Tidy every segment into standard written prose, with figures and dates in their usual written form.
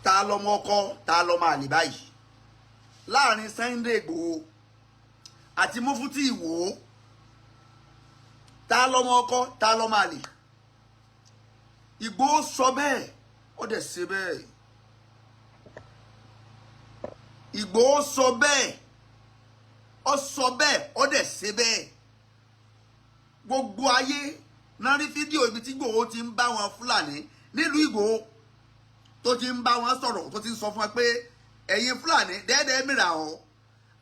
Ta lọmọ ọkọ, ta lọmọ àlè báyìí láàrin Sunday Igboho àti Mufti Ìwó? Ta lọmọ ọkọ, ta lọmọ àlè? Ìgbòho sọ bẹ́ẹ̀, ó dẹ̀ ṣe bẹ́ẹ̀. Ìgbòho sọ bẹ́ẹ̀, ó sọ bẹ́ẹ̀, ó dẹ̀ ṣe bẹ́ẹ̀. Gbogbo ayé náà rí fídíò ibi tí Ìgbòho ti ń bá wọn Fúlàní nílùú Ìgbòho, tó ti ń bá wọn sọ̀rọ̀, tó ti ń sọ fún wọn pé ẹ̀yin Fúlàní dẹ́ẹ́dẹ́ mìíràn ọ́,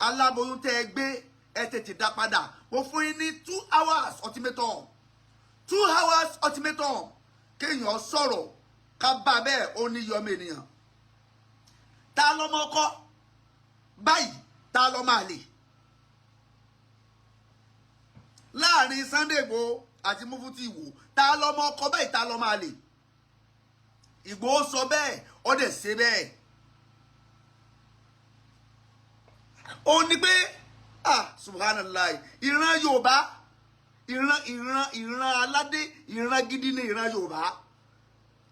aláboyún tẹ́ ẹ gbé, ẹ tètè dá padà. Mo fún yín ní 2 hours ultimatum, 2 hours ultimatum. Kéèyàn sọ̀rọ̀ ká bá bẹ́ẹ̀, ó ní yọmọ ènìyàn. Ta lọmọ ọkọ báyìí, ta lọmọ àlè láàrin Sunday Igboho àti Mufti Ìwó? Ta lọmọ ọkọ báyìí, ta lọmọ àlè? Ìgbòho sọ bẹ́ẹ̀, ó dẹ̀ ṣe bẹ́ẹ̀. Ó ní pé ah, subhanallah, ìran Yorùbá, ìran ìran ìran aládé, ìran gidi ní ìran Yorùbá.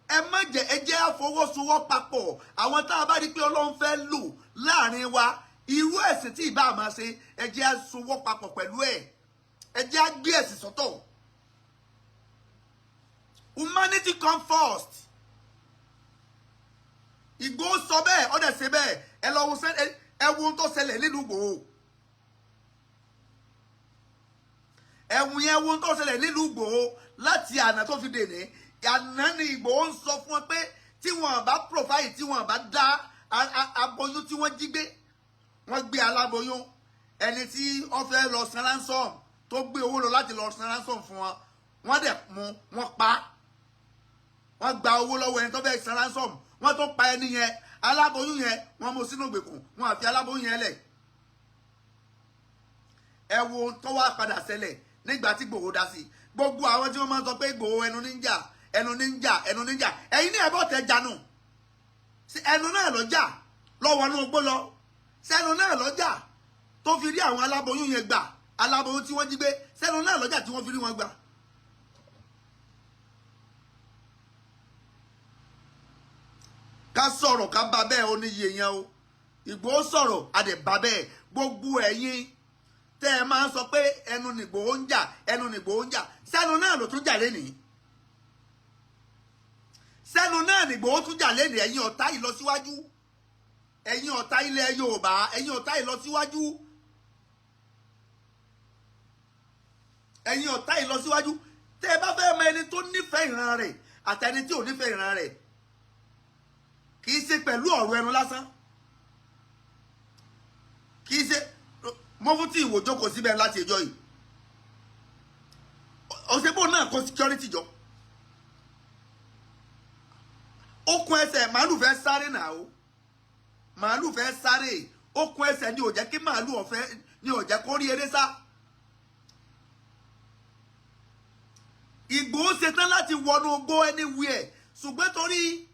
Ẹ má jẹ́, ẹ jẹ́ àfọwọ́sowọ́papọ̀. Àwọn tá a bá rí pé Ọlọ́run fẹ́ lò láàrin wa, irú ẹ̀sìn tí ìbá máa ṣe, ẹ jẹ́ àsowọ́papọ̀ pẹ̀lú ẹ̀, ẹ jẹ́ á gbé ẹ̀sìn sọ́tọ̀. Humanity come first. Ìgbòho sọ bẹ́ẹ̀, ó dẹ̀ ṣe bẹ́ẹ̀. Ẹ lọ wo, ẹ wo ohun tó ṣẹlẹ̀ nílùú Ìgbòho. Ẹ̀wùn yẹn, wo ohun tó ṣẹlẹ̀ nílùú Ìgbòho láti àná tó fi dèní àná ni. Ìgbòho ń sọ fún wọn pé tí wọn bá profile, tí wọn bá dá aboyún tí wọ́n jí gbé, wọ́n gbé aláboyún, ẹni tí wọ́n fẹ́ lọ san ransom, tó gbé owó lọ láti lọ san ransom fún wọn, wọ́n dẹ̀ mú wọn pa. Wọ́n gba owó lọ́wọ́ ẹni tó fẹ́ san ransom, wọ́n tó pa ẹni yẹn. Aláboyún yẹn, wọ́n mú sínú ìgbèkùn, wọ́n àfi aláboyún yẹn lẹ̀. Ẹ wo tó wá padà ṣẹlẹ̀ nígbà tí Ìgbòho dá sí. Gbogbo àwọn tí wọ́n máa ń sọ pé Ìgbòho ẹnu ní ń jà, ẹnu ní ń jà, ẹnu ní ń jà, ẹ̀yin ní ẹ̀bọ̀ tẹ jánu. Ẹnu náà lọ jà lọ́wọ́ inú igbó lọ sẹ́nu náà lọ́jà tó fi rí àwọn aláboyún yẹn gbà, aláboyún tí wọ́n jí gbé, sẹ́nu náà lọ́jà tí wọ́n fi rí wọn gbà. Ká sọ̀rọ̀ ká bá bẹ́ẹ̀, ó níye yẹn o. Ìgbòho sọ̀rọ̀, a dẹ̀ bá bẹ́ẹ̀. Gbogbo ẹ̀yin tẹ́ ẹ máa ń sọ pé ẹnu nìgbòho ń jà, ẹnu nìgbòho ń jà, sẹ́nu náà ló tún jà lénìí, sẹ́nu náà nìgbòho tún jà lénìí. Ẹ̀yin ọ̀tá ìlọsíwájú, ẹ̀yin ọ̀tá ilẹ̀ Yorùbá, ẹ̀yin ọ̀tá ìlọsíwájú, ẹ̀yin ọ̀tá ìlọsíwájú, tẹ́ ẹ bá fẹ́ mọ ẹni tó nífẹ̀ẹ́ ìran rẹ̀ àtẹni tí ò nífẹ̀ẹ́ ìran rẹ̀, kì í ṣe pẹ̀lú ọ̀rọ̀ ẹnu lásán. Kì í ṣe Mufti Ìwó jókòó síbẹ̀ láti ẹjọ́ yìí, òṣèbó náà kó security jọ, okùn ẹsẹ̀ màálù fẹ́ sáré náà o, màálù fẹ́ sáré, okùn ẹsẹ̀ ni ò jẹ́ kí màálù ọ̀fẹ́, ni ò jẹ́ kó rí eré sá. Ìgbòho ṣetán láti wọnú go anywhere, ṣùgbọ́n torí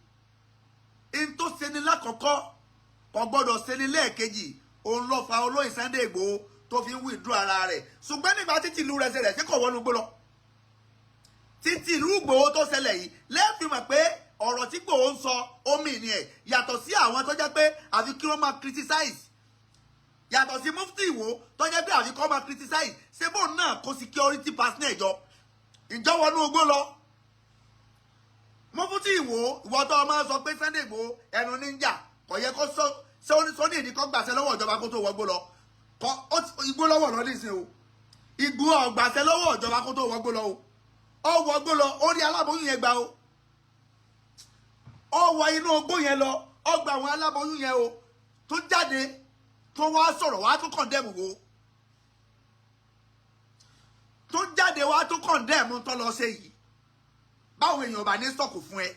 n tó ṣeni lákọ̀ọ́kọ́ kò gbọ́dọ̀ ṣeni lẹ́ẹ̀kejì, òun ló fa olóyè Sunday Ìgbòho tó fi ń withdraw ara rẹ̀. Ṣùgbọ́n nígbà títí ìlú rẹ̀ ṣẹlẹ̀, ṣé kò wọnú gbó lọ? Títí ìlú Ìgbòho tó ṣẹlẹ̀ yìí lẹ́ẹ̀fì mọ̀ pé ọ̀rọ̀ tí Ìgbòho ń sọ omi ni ẹ̀, yàtọ̀ sí àwọn tó jẹ́ pé àfi kí wọ́n máa criticize, yàtọ̀ sí Mufti Ìwó tó jẹ́ pé àfi kí wọ́n máa criticize. Ṣé bóun náà kó security personnel jọ, ìjọ wọnú ogbó lọ? Mufti Ìwó, ìwọ tó máa sọ pé Sunday Ìgbòho ẹnu ní ń jà, kò yẹ kó sọ sọ ní ìdí kó gbàṣẹ lọ́wọ́ ìjọba kó tó wọgbó lọ. Igbó lọ́wọ́ lọ nísìnyí o. Ìgbò ọ̀gbàṣẹ lọ́wọ́ ìjọba kó tó wọgbó lọ o. Ó wọgbó lọ, ó rí aláboyún yẹn gbà o. Ó wọ inú ogbó yẹn lọ, ó gba àwọn aláboyún yẹn o, tó jáde tó wá sọ̀rọ̀ wá tó condemn wo, tó jáde wá tó condemn tó lọ ṣe yìí. Báwo èèyàn bá ní sọ̀kò fún ẹ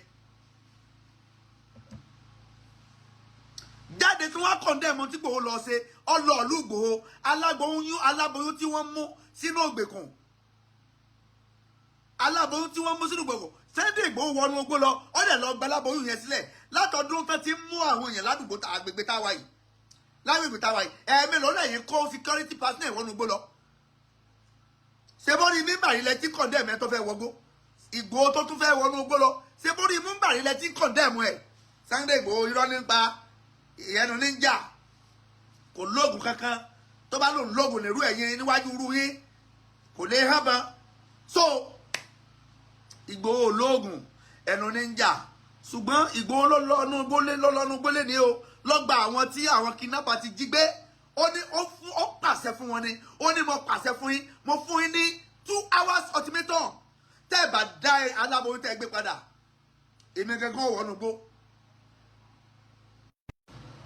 jáde tí wọ́n condemn tí Ìgbòho lọ ṣe ọlọ́ọ̀lù Ìgbòho, aláboyún, aláboyún tí wọ́n mú sínú ògbèkùn, aláboyún tí wọ́n mú sínú ìgbèkùn. Sunday Ìgbòho wọnú ogbó lọ, ó dẹ̀ lọ gba aláboyún yẹn sílẹ̀. Látọdún tó ti mú àwọn èèyàn ládùúgbò àgbègbè táwa yìí, lágbègbè táwa yìí, ẹ̀ẹ́mélòó lẹ́yìn kó security personnel wọnú ogbó lọ? Ṣé bó ní mímbàrí lẹ tí condemn ẹ tó fẹ́ wọgbó? Ìgbòho tó tún fẹ́ wọnú ogbó lọ, ṣé bó ní mímbàrí lẹ tí condemn ẹ? Sunday Igboho irọ́ nípa ìyẹnu níjà, kò lóògùn kankan. Tó bá lòun lóògùn nírú ẹ̀yin níwájú irú yín kò lè hàn bán. So Ìgbòho lóògùn, ẹnu níjà. Ṣùgbọ́n Ìgbòho ló lọ́nu gbólé, ló lọ́nu gbólé ni o, lọ́gba àwọn tí àwọn kidnapper ti jí gbé. Ó ní ó fún, ó pàṣẹ fún wọn ni. Ó ní mo pàṣẹ fún yín, mo fún yín ní 2 hours ultimatum. Tẹ́ ẹ bá dá aláboyún tẹ́ ẹ gbé padà, èmi gangan wọnú gbó.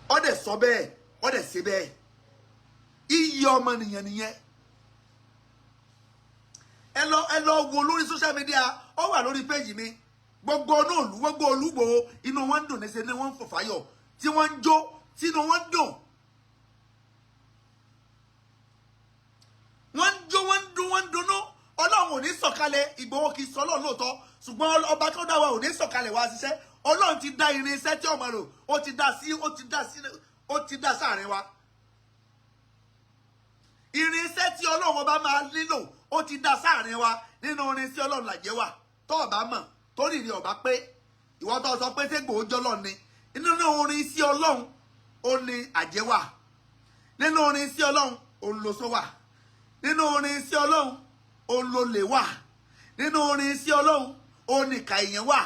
Ó dẹ̀ sọ bẹ́ẹ̀, ó dẹ̀ ṣe bẹ́ẹ̀. Iyì ọmọnìyàn nìyẹn. Ẹ lọ wo lórí social media, ó wà lórí péjì mi. Gbogbo inú ìlú, gbogbo olúgbò, inú wọn ń dùn níṣẹ́ ni wọ́n ń fò fáyọ̀, tí wọ́n ń jó, tínú wọn ń dùn. Wọ́n ń jó, wọ́n ń dún, wọ́n ń dunnú. Ọlọ́run ò ní sọ̀kalẹ̀. Ìgbòho kì í sọ Ọlọ́run lóòótọ́, ṣùgbọ́n ọba tó dá wa ò ní sọ̀kalẹ̀ wá ṣiṣẹ́. Ọlọ́run ti dá irinṣẹ́ tí ọmọ rò, ó ti dá sí, ó ti dá sí, ó ti dá sáàrin wa. Irinṣẹ́ tí Ọlọ́run ọba máa nílò, ó ti dá sáàrin wa. Nínú irinṣẹ́ Ọlọ́run làjẹ́ wà. Tó ọba mọ̀ tó rìnrìn ọba pé ìwọ tó sọ pé ségbò ó jọlọ ni, nínú irinṣẹ́ Ọlọ́run ó ní àjẹ́ wà. Nínú irinṣẹ́ Ọlọ́run òun lóṣó wà. Nínú irinṣẹ́ Ọlọ́run òun lolè wà. Nínú irinṣẹ́ Ọlọ́run òun nìkà èèyàn wà.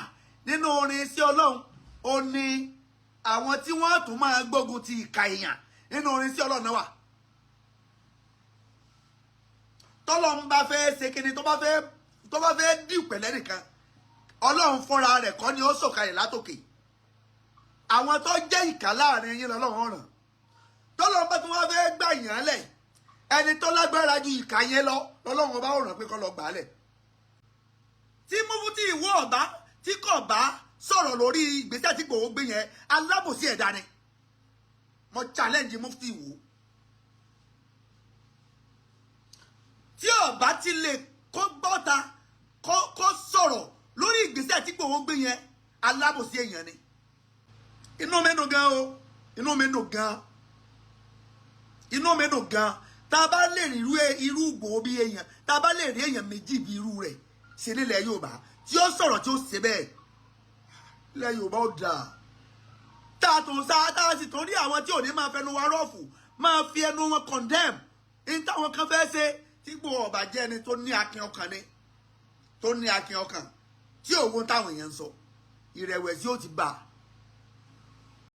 Nínú irinṣẹ́ Ọlọ́run ó ní àwọn tí wọ́n tún máa gbógun ti ìkà èèyàn. Nínú irinṣẹ́ Ọlọ́run náà wà. Tọ́lọ́run bá fẹ́ ṣe kíni, tó bá fẹ́ dì pẹ̀lẹ́ nìkan, Ọlọ́run fúnra rẹ̀ kọ́ ni ó sọ̀kalẹ̀ látòkè. Àwọn tó jẹ́ ìkà láàrin yín lọ́lọ́run ràn. Tọ́lọ́run bá tún wá fẹ́ gbà yàn lẹ̀, ẹni tó lágbára ju ìkà yẹn lọ lọ́lọ́run ọba ó ràn pé kó lọ gbà á lẹ̀. Tí Mufti Ìwó ọ̀bá tí kò bá sọ̀rọ̀ lórí ìgbésẹ̀ tí Ìgbòho gbé yẹn, alábòsí ẹ̀dá ni. Mo challenge Mufti Ìwó. Tí ọba ti lè kó gbọ́ta kó sọ̀rọ̀ lórí ìgbésẹ̀ tí Ìgbòho gbé yẹn, alábòsí èèyàn ni. Inú mi dùn gan o, inú mi dùn gan, inú mi dùn gan. Tá a bá lè rí irú Ìgbòho bí èèyàn, tá a bá lè rí èèyàn méjì bí irú rẹ̀ ṣe nílẹ̀ Yorùbá tí ó sọ̀rọ̀ tí ó ṣe bẹ́ẹ̀, ilẹ̀ Yorùbá ó dáa. Tá a tún sá, tá a sì tún rí àwọn tí ò ní máa fẹnu wa rọ́ọ̀fù, máa fi ẹnu wọn condemn ní táwọn kan fẹ́ ṣe. Tí Ìgbòho ọba jẹ́ ẹni tó ní akin ọkàn ni, tó ní akin ọkàn tí òun táwọn èèyàn ń sọ, ìrẹ̀wẹ̀sì ó ti bà.